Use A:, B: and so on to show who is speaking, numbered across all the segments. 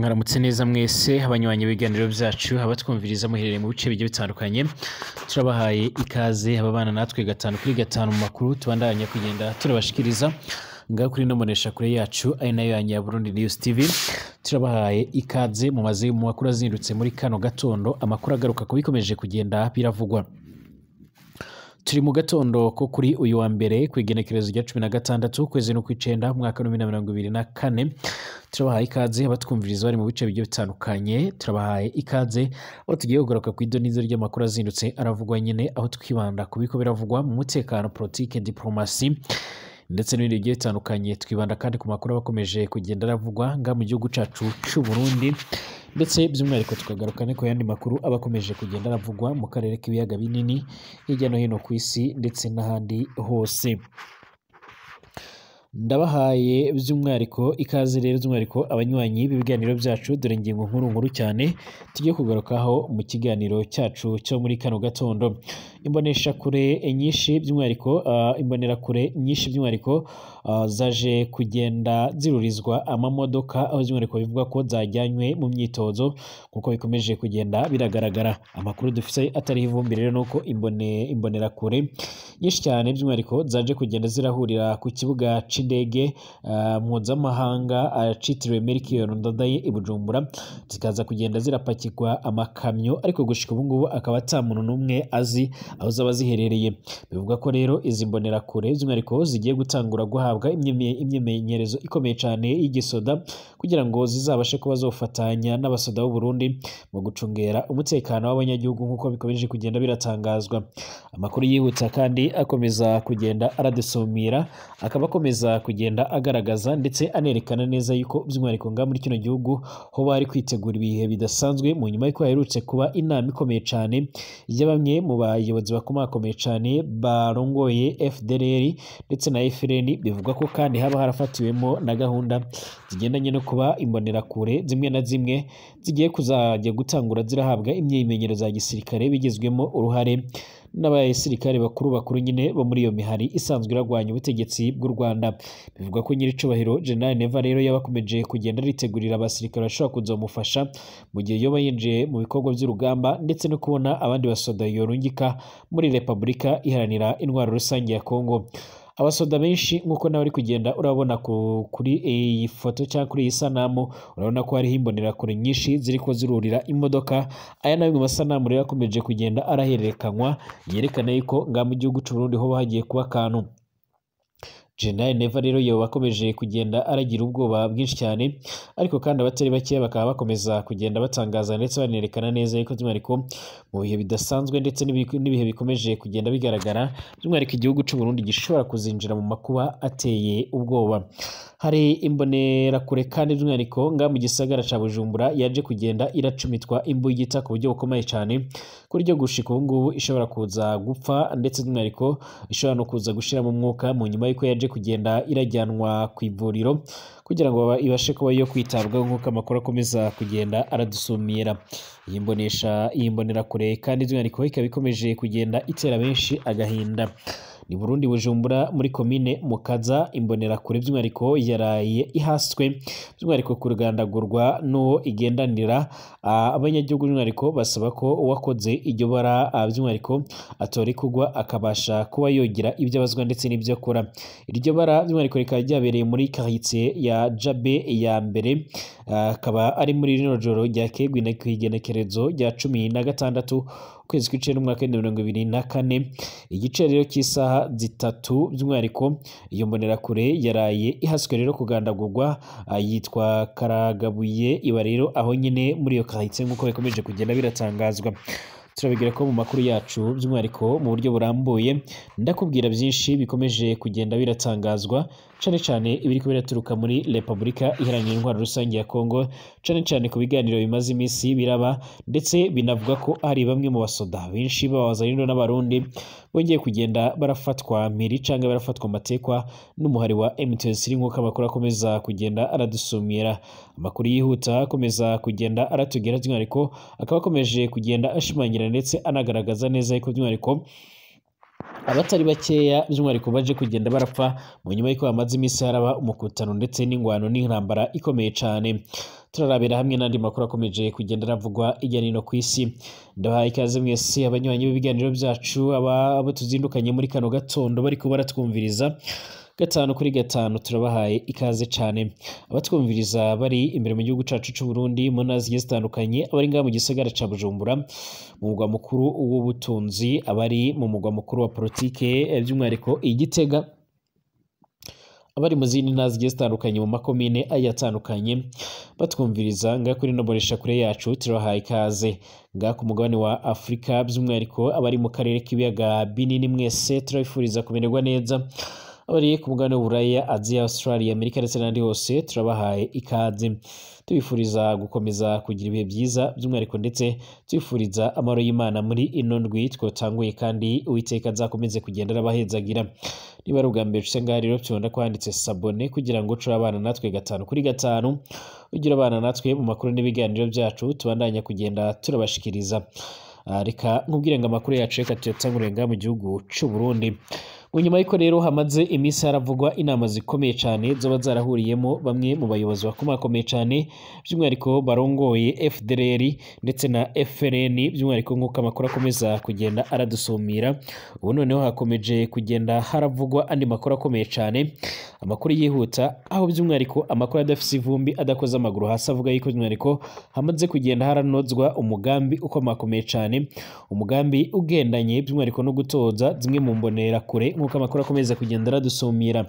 A: Mwaramutse neza mwese abanywanyi b'ibiganiro byacu, abatwumviriza muherereye mu bice bigiye bitandukanye, turabahaye ikaze ababana natwe gatanu kuri gatanu mu makuru tubandanya kugenda turabashikiriza ngaho kuri ino mboneshakure yacu ari nayo yanyu ya Burundi News TV. Turabahaye ikaze mu maze mu makuru azindutse muri kano gatondo, amakuru agaruka ku bikomeje kugenda biravugwa. Turi mu gatondo ko kuri uyu wa mbere ku igenekerezo rya 16 ukwezi n'ukwicenda umwaka wa 2024. Turabahaye ikaze abatwumviriza bari mu bice bigiye bitandukanye, turabahaye ikaze aho tugiye kugaruka ku idonizo ry'amakuru azindutse aravugwa nyine, aho twibanda ku biko biravugwa mu mutekano, politike, diplomasi ndetse n'ibindi bigiye bitandukanye. Twibanda kandi ku makuru abakomeje kugenda aravugwa nga mu gihugu cacu c'u Burundi, ndetse by'umwihariko tukagaruka no ku yandi makuru aba akomeje kugenda aravugwa mu karere k'ibiyaga binini hirya no hino ku isi ndetse n'ahandi hose. Ndabahaye by'umwihariko ikaze rero by'umwihariko abanywanyi b'ibiganiro byacu, dore ingingo nkuru nkuru cyane tugiye kugarukaho mu kiganiro cyacu cyo muri kano gatondo. Imboneshakure nyinshi by'umwihariko imbonerakure nyinshi by'umwihariko zaje kugenda zirurizwa amamodoka, aho by'umwihariko bivuga ko zajyanywe mu myitozo kuko bikomeje kugenda biragaragara. Amakuru dufite atariho ivumbi rero nuko imbonerakure nyinshi cyane by'umwihariko zaje kugenda zirahurira ku kibuga c'indege mpuzamahanga citiriwe Melchior Ndadaye i Bujumbura, zikaza kugenda zirapakirwa amakamyo, ariko gushika ubu ngubu akaba ata muntu n'umwe azi aho zaba ziherereye. Bivuga ko rero izi mbonerakure by'umwihariko zigiye gutangura guhabwa imyimenyerezo ikomeye cyane y'igisoda kugira ngo zizabashe kuba zofatanya n'abasoda b'u Burundi mu gucungera umutekano w'abanyagihugu nk'uko bikomeje kugenda biratangazwa. Amakuru yihuta kandi akomeza kugenda aradusumira, akaba akomeza kugenda agaragaza ndetse anerekana neza yuko by'umwihariko nga muri kino gihugu ho bari kwitegura ibihe bidasanzwe, mu nyuma y'uko haherutse kuba inama ikomeye cyane ya bamwe mu bayobozi bakomakomeye cyane barongoye FDLR ndetse na FRN. Bivugwa ko kandi haba harafatiwemo na gahunda zigendanye no kuba imbonerakure zimwe na zimwe zigiye kuzajya gutangura zirahabwa imyimenyerezo ya gisirikare bigizwemo uruhare n'abasirikare bakuru bakuru nyine bo muri iyo mihari isanzwe iragwanya ubutegetsi bw'u Rwanda. Bivugwa ko nyiricubahiro General Neva rero yabakomeje kugenda aritegurira abasirikare bashobora kuzomufasha mu gihe yoba yinjiye mu bikorwa by'urugamba, ndetse no kubona abandi basoda yorungika muri Repubulika Iharanira Intwaro Rusange ya Kongo. Abasoda benshi nk'uko nawe uri kugenda urabona kuri iyi foto cyangwa kuri iyi sanamu, urabona ko hariho imbonerakure nyinshi ziriko zirurira imodoka. Aya nayo mu masanamu rero akomeje kugenda arahererekanywa, yerekana yuko nga mu gihugu c'u Burundi ho hagiye kuba akantu. General Neva rero yoba akomeje kugenda aragira ubwoba bwinshi cyane, ariko kandi abatari bake bakaba bakomeza kugenda batangaza ndetse banerekana neza yuko by'umwihariko mu bihe bidasanzwe ndetse n'ibihe bikomeje kugenda bigaragara, by'umwihariko igihugu c'u Burundi gishobora kuzinjira mu makuba ateye ubwoba. Hari imbonerakure kandi by'umwihariko nga mu gisagara ca Bujumbura yaje kugenda iracumitwa imbugita ku buryo bukomeye cyane, ku buryo gushika ubu ngubu ishobora kuza gupfa, ndetse by'umwihariko ishobora no kuza gushira mu mwuka mu nyuma y'uko yaje kugenda irajyanwa ku ivuriro kugira ngo ibashe kuba yo kwitabwaho nk'uko amakuru akomeza kugenda aradusumira. Iyi mbonerakure kandi by'umwihariko ikaba ikomeje kugenda itera benshi agahinda. Ni Burundi Bujumbura muri komine Mukaza, imbonerakure by'umwihariko yaraye ihaswe by'umwihariko kurugandagurwa n'uwo igendanira. Abanyagihugu by'umwihariko basaba ko uwakoze iryo bara by'umwihariko atorikugwa akabasha kuba yogira ibyo abazwa ndetse n'ibyo akora. Iryo bara by'umwihariko rikaba ryabereye muri quartier ya Jabe ya mbere, akaba ari muri rino joro rya kegwi na kwigenekerezo rya 16 ukwezi kw'icenda umwaka w'ibihumbi 2024, igice rero cy'isaha 3 by'umwihariko iyo mbonerakure yaraye ihaswe rero kugandagurwa, yitwa Karagabuye, iba rero aho nyine muri iyo quartier nk'uko bikomeje kugenda biratangazwa. Turabigira ko mu makuru yacu by'umwihariko mu buryo burambuye ndakubwira byinshi bikomeje kugenda biratangazwa, cane cane ibiriko biraturuka muri Repubulika Iharanira Intwaro Rusange ya Kongo, cane cane ku biganiro bimaze iminsi biraba, ndetse binavuga ko hari bamwe mu basoda benshi b'abazarino n'abarundi bongeye kugenda barafatwa mpiri canke barafatwa amatekwa n'umuhari wa M23 nk'uko amakuru akomeza kugenda aradusumira. Amakuru yihuta akomeza kugenda aratugera by'umwihariko akaba akomeje kugenda ashimangira ndetse anagaragaza neza yuko by'umwihariko Abatari bakeya by'umwihariko baje kugenda barapfa mu nyuma y'uko hamaze iminsi haraba umukutano ndetse n'ingwano n'intambara ikomeye cane. Turarabira hamwe n'andi makuru akomeje kugenda aravugwa hirya no hino ku isi. Ndabahaye ikaze mwese abanywanyi b'ibiganiro byacu, abo tuzindukanye muri kano gatondo bariko baratwumviriza 5 kuri 5, turabahaye ikaze cane. Abatwumviriza bari imbere mu gihugu cacu c'u Burundi mu ntara zigiye zitandukanye, abari ngaha mu gisagara ca Bujumbura mu mugwa mukuru w'ubutunzi, abari mu mugwa mukuru wa politike by'umwihariko i Gitega, abari mu zindi ntara zigiye zitandukanye mu makomine agiye atandukanye batwumviriza ngaha kuri ino mboneshakure yacu, turabahaye ikaze. Ngaha ku mugabane wa Afurika by'umwihariko abari mu karere k'ibiyaga binini mwese turabifuriza kumererwa neza. Abari ku mugabane w'Uburaya, Aziya, Australia, Amerika ndetse n'ahandi hose turabahaye ikaze, tubifuriza gukomeza kugira ibihe byiza by'umwihariko ndetse tubifuriza amahoro y'Imana muri ino ndwi twotanguye, kandi Uwiteka azakomeze kugenda arabahezagira. Niba ari ubwa mbere ushitse ngaha rero, tubona ko handitse sabone kugira ngo uce abana natwe 5 kuri 5, ugira abana natwe mu makuru n'ibiganiro byacu tubandanya kugenda turabashikiriza. Reka nkubwire ngo amakuru yacu reka tuyatangurire ngaha mu gihugu c'u Burundi. Mu nyuma y'uko rero hamaze iminsi haravugwa inama zikomeye cane zoba zarahuriyemo bamwe mu bayobozi bakomakomeye cane by'umwihariko barongoye FDLR ndetse na FRN, by'umwihariko nk'uko amakuru akomeza kugenda aradusumira. Ubu noneho hakomeje kugenda haravugwa andi makuru akomeye cane, amakuru yihuta, aho by'umwihariko amakuru adafise ivumbi adakoze amaguru hasi avuga yuko by'umwihariko hamaze kugenda haranozwa umugambi ukomakomeye cane, umugambi ugendanye by'umwihariko no gutoza zimwe mu mbonerakure nk'uko amakuru akomeza kugenda aradusumira.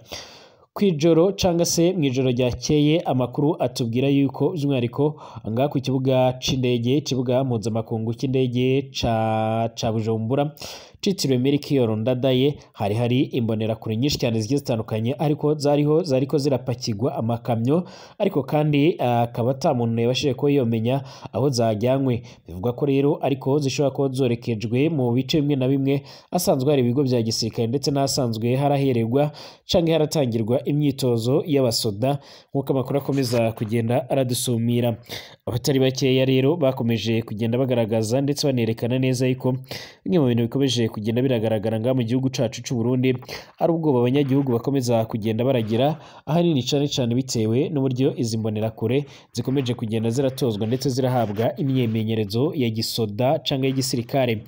A: Kw'ijoro canga se mw'ijoro ryakeye, amakuru atubwira yuko by'umwihariko ngaha ku kibuga c'indege, ikibuga mpuzamakungu c'indege ca Bujumbura citiriwe Melchior Ndadaye, hari imbonerakure nyinshi cyane zigiye zitandukanye, ariko zariho zariko zirapakirwa amakamyo, ariko kandi akaba ata muntu yabashije kuba yomenya aho zajyanywe. Bivugwa ko rero ariko zishobora kuba zorekejwe mu bice bimwe na bimwe asanzwe hari ibigo bya gisirikare ndetse n'ahasanzwe harahererwa canke haratangirwa imyitozo y'abasoda, nk'uko amakuru akomeza kugenda aradusumira. Abatari bakeya rero bakomeje kugenda bagaragaza ndetse banerekana neza yuko bimwe mu bintu bikomeje kugenda biragaragara ngaha mu gihugu cacu c'u Burundi ari ubwoba abanyagihugu bakomeza kugenda baragira, ahanini cane cane bitewe n'uburyo izi mbonerakure zikomeje kugenda ziratozwa ndetse zirahabwa imyimenyerezo ya gisoda canke y'igisirikare.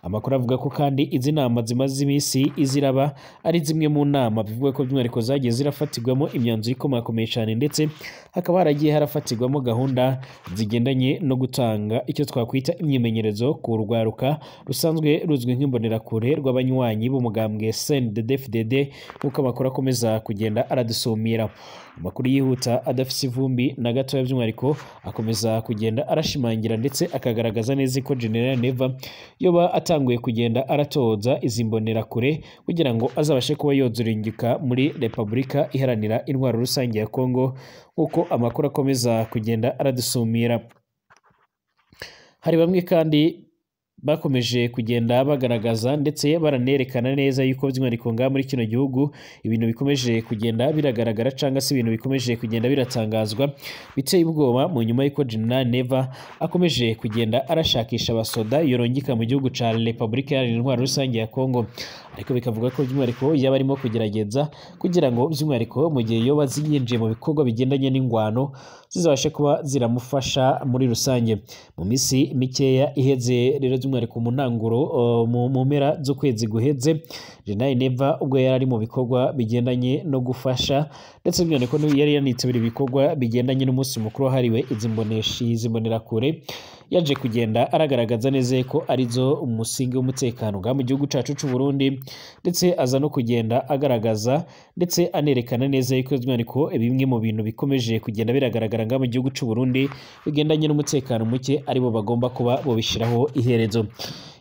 A: Amakuru avuga ko kandi izi nama zimaze iminsi iziraba ari zimwe mu nama bivugwa ko by'umwihariko zagiye zirafatirwamo imyanzuro ikomakomeye cane, ndetse hakaba haragiye harafatirwamo gahunda zigendanye no gutanga icyo twakwita imyimenyerezo ku rwaruka rusanzwe ruzwi nk'imbonerakure rw'abanywanyi b'umugambwe CNDD-FDD, nk'uko amakuru akomeza kugenda aradusumira. Amakuru yihuta adafise ivumbi na gatoya by'umwihariko akomeza kugenda arashimangira ndetse akagaragaza neza ko General Neva yoba atanguye kugenda aratoza izi mbonerakure kugira ngo azabashe kuba yozuringika muri Repubulika Iharanira Intwaro Rusange ya Kongo, nk'uko amakuru akomeza kugenda aradusumira. Hari bamwe kandi bakomeje kugenda bagaragaza ndetse baranerekana neza yuko by'umwihariko ngaha muri kino gihugu ibintu bikomeje kugenda biragaragara cyangwa se ibintu bikomeje kugenda biratangazwa biteye ubwoba, mu nyuma y'uko General Neva akomeje kugenda arashakisha abasoda yorongika mu gihugu ca Repubulika Iharanira Intwaro Rusange ya Kongo, ariko bikavuga ko by'umwihariko yaba arimo kugerageza kugira ngo by'umwihariko mu gihe yoba yinjiye mu bikorwa bigendanye n'ingwano zizabashe kuba ziramufasha muri rusange. Mu minsi mikeya iheze rero by'umwihariko mu ntanguro mu mpera z'ukwezi guheze, General Neva ubwo yari ari mu bikorwa bigendanye no gufasha ndetse by'umwihariko yari yanitabiriye ibikorwa bigendanye n'umunsi mukuru wahariwe izi mbonerakure, yaje kugenda aragaragaza neza ko arizo umusingi w'umutekano ngaha mu gihugu cacu c'u Burundi, ndetse aza no kugenda agaragaza ndetse anerekana neza yuko by'umwihariko bimwe mu bintu bikomeje kugenda biragaragara ngaha mu gihugu c'u Burundi bigendanye n'umutekano muke aribo bagomba kuba bobishiraho iherezo.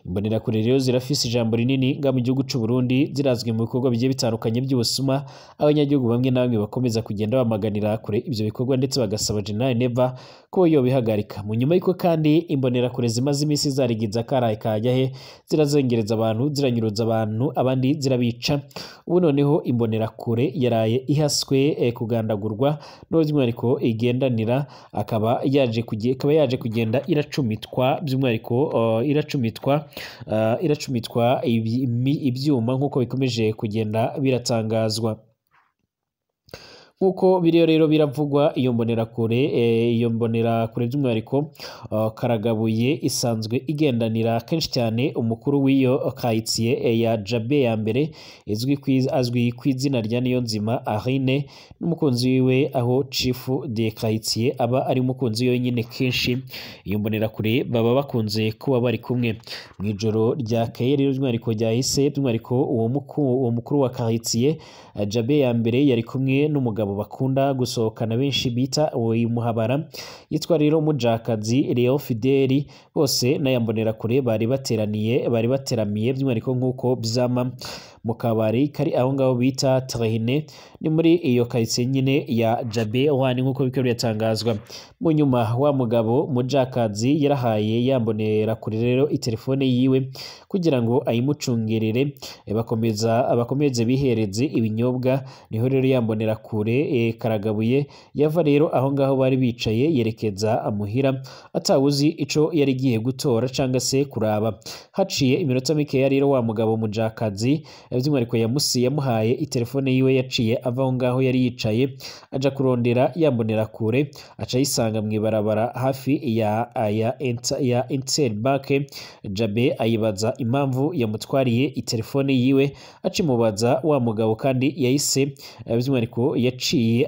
A: Imbonerakure rero zirafise ijambo rinini ngaha mu gihugu c'u Burundi, zirazwi mu bikorwa bigiye bitandukanye by'ubusuma, abanyagihugu bamwe na bamwe bakomeza kugenda bamaganira kure ivyo bikorwa ndetse bagasaba General Neva ko yobihagarika. Mu nyuma y'uko kandi imbonerakure zimaze iminsi zarigiza akaraye kajya he, zirazengereza abantu, ziranyuruza abantu, abandi zirabica. Ubu noneho imbonerakure yaraye ihaswe kugandagurwa n'by'umwihariko igendanira, akaba yaje kugenda iracumitwa by'umwihariko iracumitwa iracumitwa ibyuma nk'uko bikomeje kugenda biratangazwa. Nkuko biriyo rero biravugwa, iyo mbonerakure by'umwihariko Karagabuye isanzwe igendanira kenshi cyane umukuru w'iyo karitsiye ya Jabe ya mbere azwi ku izina rya Niyonzima Arine n'umukunzi wiwe, aho chief de karitsiye aba ari umukunzi wenyine. Kenshi iyo mbonerakure baba bakunze kuba bari kumwe mu ijoro ryakeye rero by'umwihariko ryahise, by'umwihariko uwo mukuru wa karitsiye Jabe ya mbere yari kumwe n'umugabo bakunda gusohokana benshi bita uyu muhabara yitwa rero Mujakazi Leo Fideli, bose n'aya mbonerakure bari bateramiye by'umwihariko nk'uko byama mu kabari kari aho ngaho bita Trehine, ni muri iyo karitsiye nyine ya Jabe wani nk'uko bikaba biratangazwa. Mu nyuma wa mugabo Mujakazi yarahaye yambonerakure rero itelefone yiwe kugira ngo ayimucungerere, bakomeze bihereze ibinyobwa. Niho rero yambonerakure Karagabuye yava rero aho ngaho bari bicaye yerekeza amuhira atawuzi ico yari giye gutora canga se kuraba. Haciye iminota mikeya rero wa mugabo Mujakazi by'umwihariko yamuhaye itelefone yiwe yaciye ava aho ngaho yari yicaye aja kurondera yambonerakure, aca yisanga mw'ibarabara hafi ya Interbank. Jabe ayibaza impamvu yamutwariye itelefone yiwe, acimubaza wa mugabo kandi yahise by'umwihariko yaciye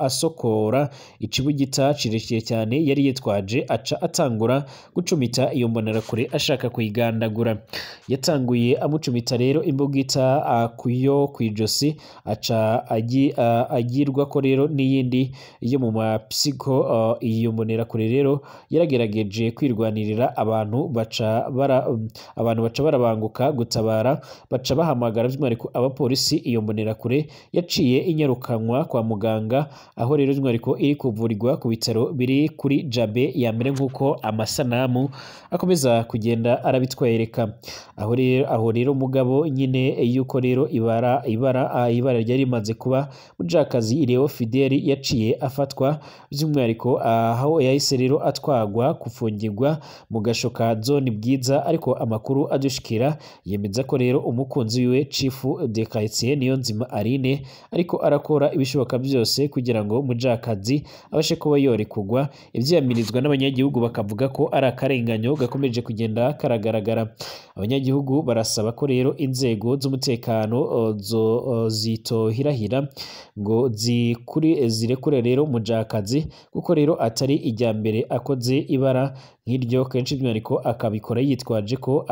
A: asokora icibugita kirekire cyane yari yitwaje, aca atangura gucumita iyo mbonerakure ashaka kuyigandagura. Yatanguye amucumita rero imbugita kuyo kwijosi, aca agirwa ko rero n'iyindi yo mu mapsiko. Iyo mbonerakure rero yaragerageje kwirwanirira, abantu baca barabanguka gutabara, baca bahamagara by'umwihariko abapolisi. Iyo mbonerakure yaciye inyarukanwa kwa muganga, aho rero by'umwihariko iri kuvurirwa ku bitaro biri kuri Jabe ya mbere nk'uko amasanamu akomeza kugenda arabitwereka. Aho rero mugabo nyine yuko rero ibara ryari rimaze kuba, Mujakazi Leo Fideli yaciye afatwa by'umwihariko, aho yahise rero atwagwa gufungirwa mu gashoka zone Bwiza. Ariko amakuru adushikira yemeza ko rero umukunzi wiwe chief de quartier Niyonzima Arine ariko arakora ibishoboka byose kugira ngo Mujakazi abashe kuba yorekugwa. Ivyamirizwa n'abanyagihugu bakavuga ko ari akarenganyo gakomeje kugenda karagaragara. Abanyagihugu barasaba ko rero inzego z'umutekano zitohirahira ngo zirekure rero Mujakazi, kuko rero atari ijya mbere akoze ibara nk'iryo, kenshi by'umwihariko akabikora yitwaje ko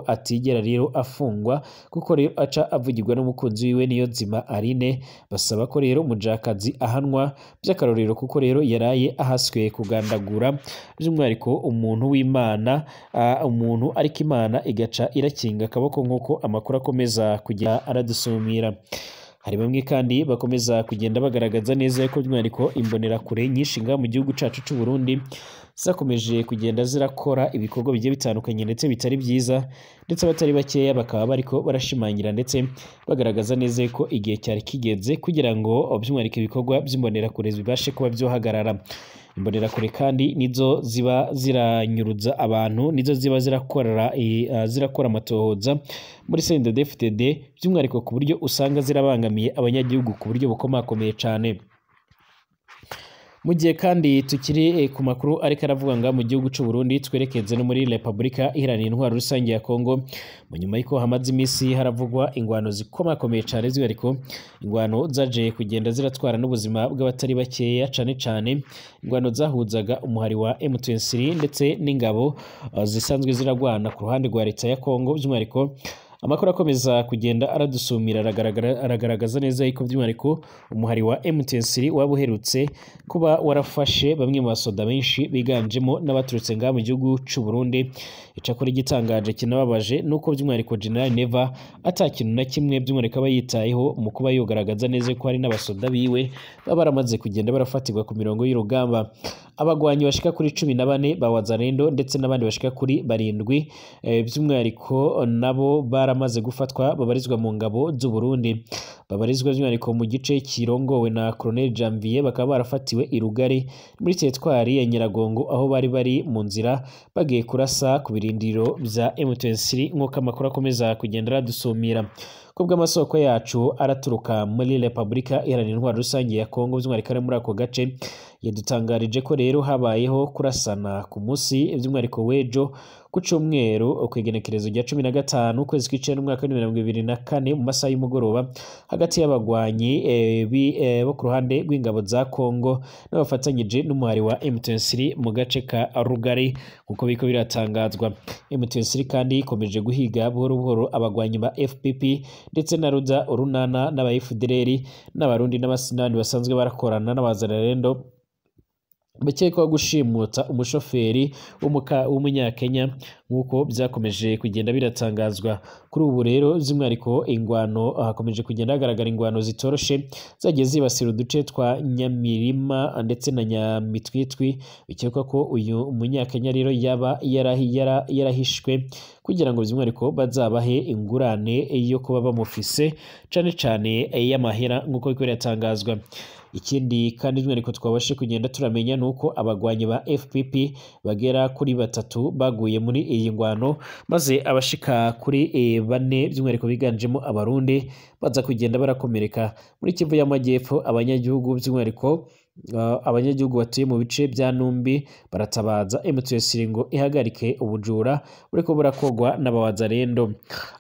A: atigera rero afungwa, kuko rero aca avugirwa n'umukunzi wiwe Niyonzima Arine. Basaba ko rero Mujakazi ahanwa by'akarorero, kuko rero yaraye ahaswe kugandagura by'umwihariko umuntu w'Imana, umuntu ariko Imana igaca irakinga akaboko nk'uko amakuru akomeza kugenda aradusumira. Hari bamwe kandi bakomeza kugenda bagaragaza neza ko by'umwihariko imbonerakure nyinshi ngaha mu gihugu cacu c'u Burundi zakomeje kugenda zirakora ibikorwa bigiye bitandukanye ndetse bitari byiza, ndetse abatari bakeya bakaba bariko barashimangira ndetse bagaragaza neza ko igihe cyari kigeze kugira ngo by'umwihariko ibikorwa by'imbonerakure bibashe kuba byohagarara. Imbonerakure kandi nizo ziba ziranyuruza abantu, nizo ziba zirakora amatohoza muri CNDD-FDD by'umwihariko, ku buryo usanga zirabangamiye abanyagihugu ku buryo bukomakomeye cyane. Mu gihe kandi tukiri ku makuru ariko aravuga nga mu gihugu c'u Burundi, twerekeze no muri Republika Iharanira Intwaro Rusange ya Kongo. Mu nyuma y'uko hamaze imisi haravugwa ingwano zikomakomeye cane, by'umwihariko ingwano zaje kugenda ziratwara n'ubuzima bw'abatari bakeya, cane cane ingwano zahuzaga umuhari wa M23 ndetse n'ingabo zisanzwe ziragwana ku ruhande rwa leta ya Kongo. By'umwihariko amakuru akomeza kugenda aradusumira aragaragaza neza yuko by'umwihariko umuhari wa M23 waba uherutse kuba warafashe bamwe mu basoda benshi biganjemo n'abaturutse ngaha mu gihugu c'u Burundi. Icakora igitangaje kinababaje nuko by'umwihariko General Neva atakintu na kimwe by'umwihariko aba yitayeho mu kuba yogaragaza neza ko hari n'abasoda biwe baba baramaze kugenda barafatirwa ku mirongo y'urugamba. Abagwanyi bashika kuri 14 ba Wazalendo ndetse n'abandi bashika kuri 7 by'umwihariko nabo baramaze gufatwa babarizwa mu ngabo z'u Burundi, babarizwa by'umwihariko mu gice kirongowe na Colonel Janvier, bakaba barafatiwe i Rugari muri teritwari ya Nyiragongo aho bari bari mu nzira bagiye kurasa ku ibirindiro bya M23 nk'uko amakuru akomeza kugenda aradusumira. Kubw'amasoko yacu araturuka muri Repubulika Iharanira Intwaro Rusange ya Kongo, by'umwihariko ari muri ako gace, yadutangarije ko rero habayeho kurasana ku munsi by'umwihariko w'ejo ku cyumweru ku igenekerezo rya 15 ukwezi kw'icenda umwaka wa 2024 mu masaha y'umugoroba hagati y'abagwanyi bo ku ruhande rw'ingabo za Kongo n'abafatanyije n'umuhari wa M23 mu gace ka Rugari, kuko biko biratangazwa. M23 kandi ikomeje guhiga buhoro buhoro abagwanyi ba FPP ndetse na Ruda Urunana n'aba FDLR n'abarundi n'abasinani basanzwe barakorana n'abazarendo bakekwaho gushimuta umushoferi w'umunyakenya nk'uko byakomeje kugenda biratangazwa. Kuri ubu rero by'umwihariko ingwano hakomeje kugenda hagaragara ingwano zitoroshe zagiye zibasira uduce twa Nyamirima ndetse na Nyamitwitwi, bikekwa ko uyu munyakenya rero yaba yarahishwe kugira ngo by'umwihariko bazabahe ingurane yo kuba bamufise cane cane y'amahera nk'uko biriko biratangazwa. Ikindi kandi by'umwihariko twabashe kugenda turamenya nuko abagwanyi ba FPP bagera kuri 3 baguye muri iyi ngwano, maze abashika kuri 4 by'umwihariko biganjemo abarundi baza kugenda barakomereka. Muri Kivu y'Amajyepfo abanyagihugu by'umwihariko abanyagihugu batuye mu bice bya Numbi baratabaza M23 ngo ihagarike ubujura buriko burakogwa n'abawazarendo.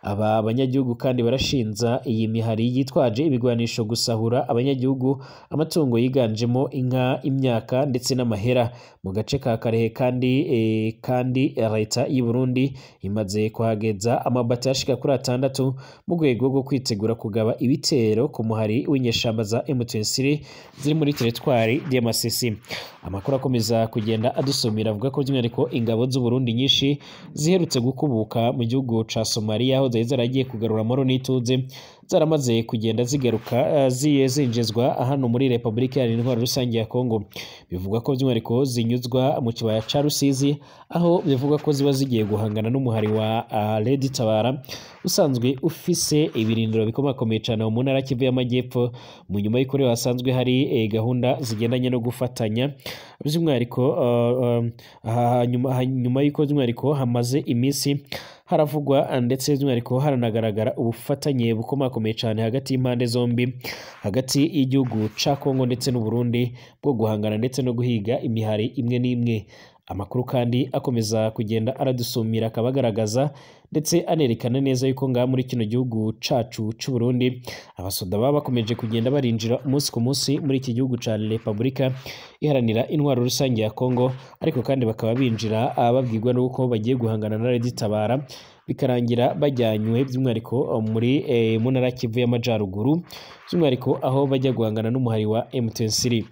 A: Aba banyagihugu kandi barashinza iyi mihari yitwaje ibigwanisho gusahura abanyagihugu amatungo yiganjemo inka, imyaka ndetse n'amahera. Mu gace ka Karehe kandi leta y'u Burundi imaze kuhageza amabati ashika kuri 6 mu rwego rwo kwitegura kugaba ibitero ku muhari w'inyeshamba za M23 ziri muri teritwari Masisi. Amakuru akomeza kugenda adusomera avuga ko by'umwihariko ingabo z'u Burundi nyinshi ziherutse gukubuka mu gihugu ca Somalia aho zari zaragiye kugarura amahoro n'ituze, zaramaze kugenda zigaruka zinjizwa hano muri Repubulika Iharanira Intwaro Rusange ya Kongo. Bivugwa ko by'umwihariko zinyuzwa mu kibaya ca Rusizi, aho bivugwa ko ziba zigiye guhangana n'umuhari wa Red Tabara usanzwe ufise ibirindiro bikomakomeye cane mu ntara Kivu y'Amajyepfo, mu nyuma y'uko rero hasanzwe hari gahunda zigendanye no gufatanya by'umwihariko nyuma y'uko by'umwihariko hamaze iminsi haravugwa ndetse by'umwihariko haranagaragara ubufatanye bukomakomeye cyane hagati y'impande zombi, hagati y'igihugu ca Kongo ndetse n'u Burundi bwo guhangana ndetse no guhiga imihari imwe n'imwe. Amakuru kandi akomeza kugenda aradusumira akabagaragaza ndetse anerekana neza yuko ngaha muri kino gihugu cacu c'u Burundi abasoda baba bakomeje kugenda barinjira umunsi ku munsi muri iki gihugu ca Repubulika Iharanira Intwaro Rusange ya Kongo, ariko kandi bakaba binjira babwirwa n'uko bagiye guhangana na Red Tabara, bikarangira bajyanywe by'umwihariko muri mu ntara Kivu y'Amajaruguru, by'umwihariko aho bajya guhangana n'umuhari wa M23.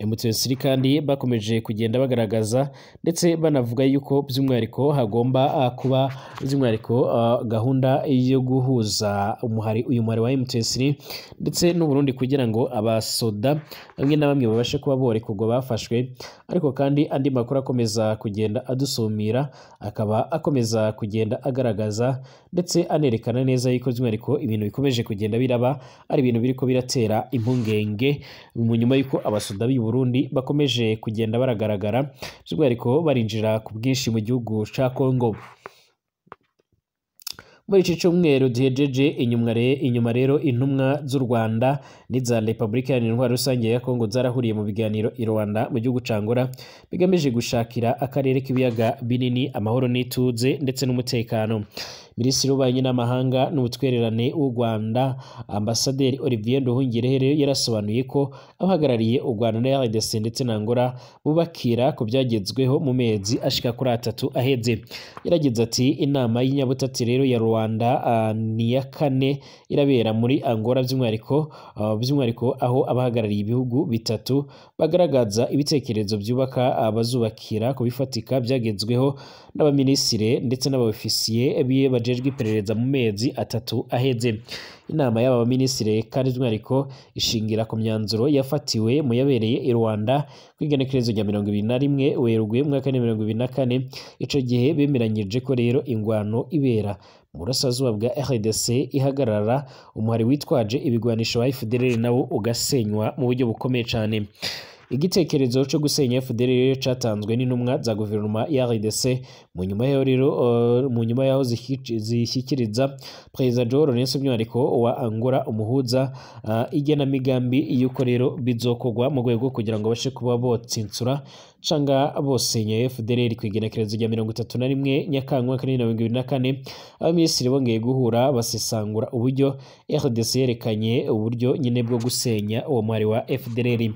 A: M23 kandi bakomeje kugenda bagaragaza ndetse banavuga yuko by'umwihariko hagomba kuba by'umwihariko gahunda yo guhuza umuhari uyu muhari wa M23 ndetse n'u Burundi kugira ngo abasoda bamwe na bamwe babashe kuba borekurwa bafashwe. Ariko kandi andi makuru akomeza kugenda adusumira akaba akomeza kugenda agaragaza ndetse anerekana neza yuko by'umwihariko ibintu bikomeje kugenda biraba ari ibintu biriko biratera impungenge mu nyuma yuko abasoda b'u Burundi bakomeje kugenda baragaragara by'umwihariko barinjira ku bwinshi mu gihugu ca Kongo. Muri iki cyumweru duhejeje inyuma rero intumwa z'u Rwanda n'iza Repubulika Iharanira Intwaro Rusange ya Kongo zarahuriye mu biganiro i Rwanda mu gihugu ca Angola bigamije gushakira akarere k'ibiyaga binini amahoro n'ituze ndetse n'umutekano. Minisitiri w'Ububanyi n'Amahanga n'Ubutwererane w'u Rwanda Ambasaderi Olivier Nduhungirehe yarasobanuye ko abahagarariye u Rwanda na RDC ndetse na Angola bubakira ku byagezweho mu mezi ashika kuri 3 aheze. Yaragize ati inama y'inyabutatu rero ya Rwanda ni ya 4 irabera muri Angola by'umwihariko aho abahagarariye ibihugu 3 bagaragaza ibitekerezo byubaka abazubakira ku bifatika byagezweho n'abaminisitiri ndetse n'abaofisiye bajejwe iperereza mu mezi 3 aheze. Inama y'aba baminisitiri kandi by'umwihariko ishingira ku myanzuro yafatiwe mu yabereye i Rwanda ku igenekerezo rya 21 Werurwe umwaka wa 2024. Ico gihe bemeranyije ko rero ingwano ibera mu burasirazuba bwa RDC ihagarara, umuhari witwaje ibigwanisho wa FDLR nawo ugasenywa mu buryo bukomeye cyane. Igitekerezo cyo gusenya FDLR cyatanzwe n'intumwa za guverinoma ya RDC Mu nyuma yaho rero mu nyuma yaho zishyikiriza Perezida João Lourenço by'umwihariko wa Angola umuhuza igenamigambi y'uko rero bizokorwa mu rwego kugira ngo babashe kuba botsinsura canga bosenya FDLR. Ku igenekerezo rya 31 Nyakanga umwaka w'ibihumbi bibiri na kane, abaminisitiri bongeye guhura basesangura uburyo RDC yerekanye uburyo nyine bwo gusenya uwo muhari wa FDLR.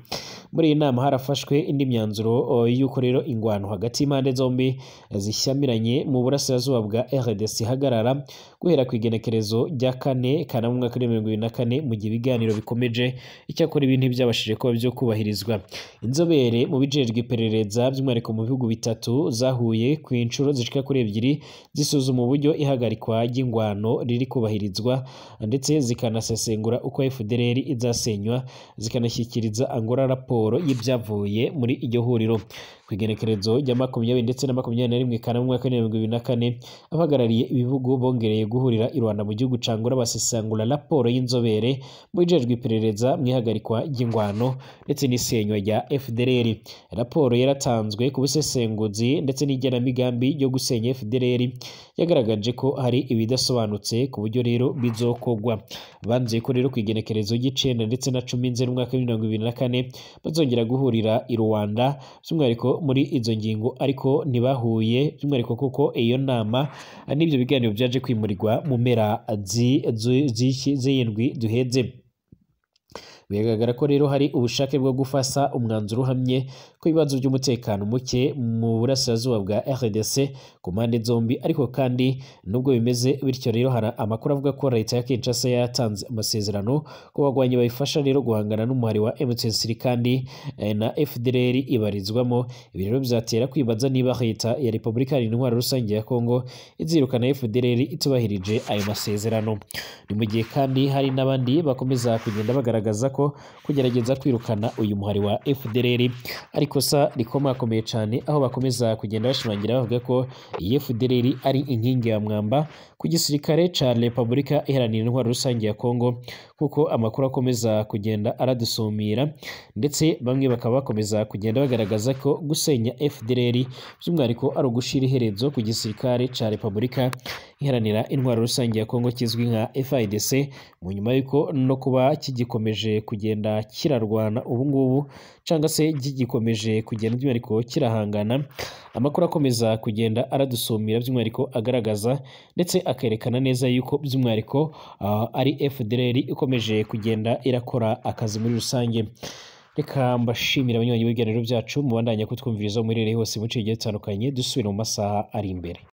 A: Muri iyi nama harafashwe indi myanzuro y'uko rero ingwano hagati y'impande zombi zishyamiranye mu burasirazuba bwa RDC ihagarara guhera ku igenekerezo rya 4 Kanama umwaka w'ibihumbi bibiri na kane, mu gihe ibiganiro bikomeje. Icyakora ibi ntibyabashije kuba byo kubahirizwa. Inzobere mu bijejwe iperereza by'umwihariko mu bihugu bitatu zahuye ku inshuro zishika kuri ebyiri zisuzuma uburyo ihagarikwa ry'ingwano riri kubahirizwa, ndetse zikanasesengura uko FDLR izasenywa, zikanashyikiriza Angola raporo y'ibyavuye muri iryo huriro. Ku igenekerezo rya 20 ndetse na 21 Kanama umwaka w'ibihumbi bibiri na kane, abahagarariye ibihugu bongereye guhurira i Rwanda mu gihugu ca Angola basesengura raporo y'inzobere mu bijejwe iperereza mu ihagarikwa ry'ingwano ndetse n'isenywa rya FDLR. Raporo yaratanzwe ku busesenguzi ndetse n'igenamigambi ryo gusenya FDLR yagaragaje ko hari ibidasobanutse ku buryo rero bizokorwa. Banzuye ko rero ku igenekerezo ry'icenda ndetse na 10 Nzeri umwaka w'ibihumbi bibiri na kane bazongera guhurira i Rwanda by'umwihariko muri izo ngingo, ariko ntibahuye by'umwihariko kuko iyo nama n'ibyo biganiro byaje kwimurirwa mu mpera z'indwi duheze. Biragaragara ko rero hari ubushake bwo gufasa umwanzuro uhamye ku bibazo by'umutekano muke mu burasirazuba bwa RDC ku mpande zombi. Ariko kandi nubwo bimeze bityo rero, hari amakuru avuga ko leta ya Kinshasa yatanze amasezerano ko bagwanyi bayifasha rero guhangana n'umuhari wa M23 kandi na FDLR ibarizwamo. Ibi rero bizatera kwibaza niba leta ya Repubulika Iharanira Intwaro Rusange ya Kongo izirukana FDLR itubahirije ayo masezerano. Ni mu gihe kandi hari n'abandi bakomeza kugenda bagaragaza ko kugerageza kwirukana uyu muhari wa FDLR ari ikosa rikomakomeye cyane, aho bakomeza kugenda bashimangira bavuga ko iyi FDLR ari inkingi ya mwamba ku gisirikare ca Repubulika Iharanira Intwaro Rusange ya Kongo, kuko amakuru akomeza kugenda aradusumira, ndetse bamwe bakaba bakomeza kugenda bagaragaza ko gusenya FDLR by'umwihariko ari ugushira iherezo ku gisirikare ca Repubulika Iharanira Intwaro Rusange ya Kongo kizwi nka FARDC, mu nyuma y'uko no kuba kigikomeje kugenda kirarwana ubu ngubu cyangwa se gikomeje kugenda by'umwihariko kirahangana. Amakuru akomeza kugenda aradusumira by'umwihariko agaragaza ndetse akerekana neza yuko by'umwihariko ari FDLR ikomeje kugenda irakora akazi muri rusange. Reka mbashimira abanywanyi b'ibiganiro byacu mubandanya kutwumviriza muri hose mu bice bigiye bitandukanye. Dusubire mu masaha ari imbere.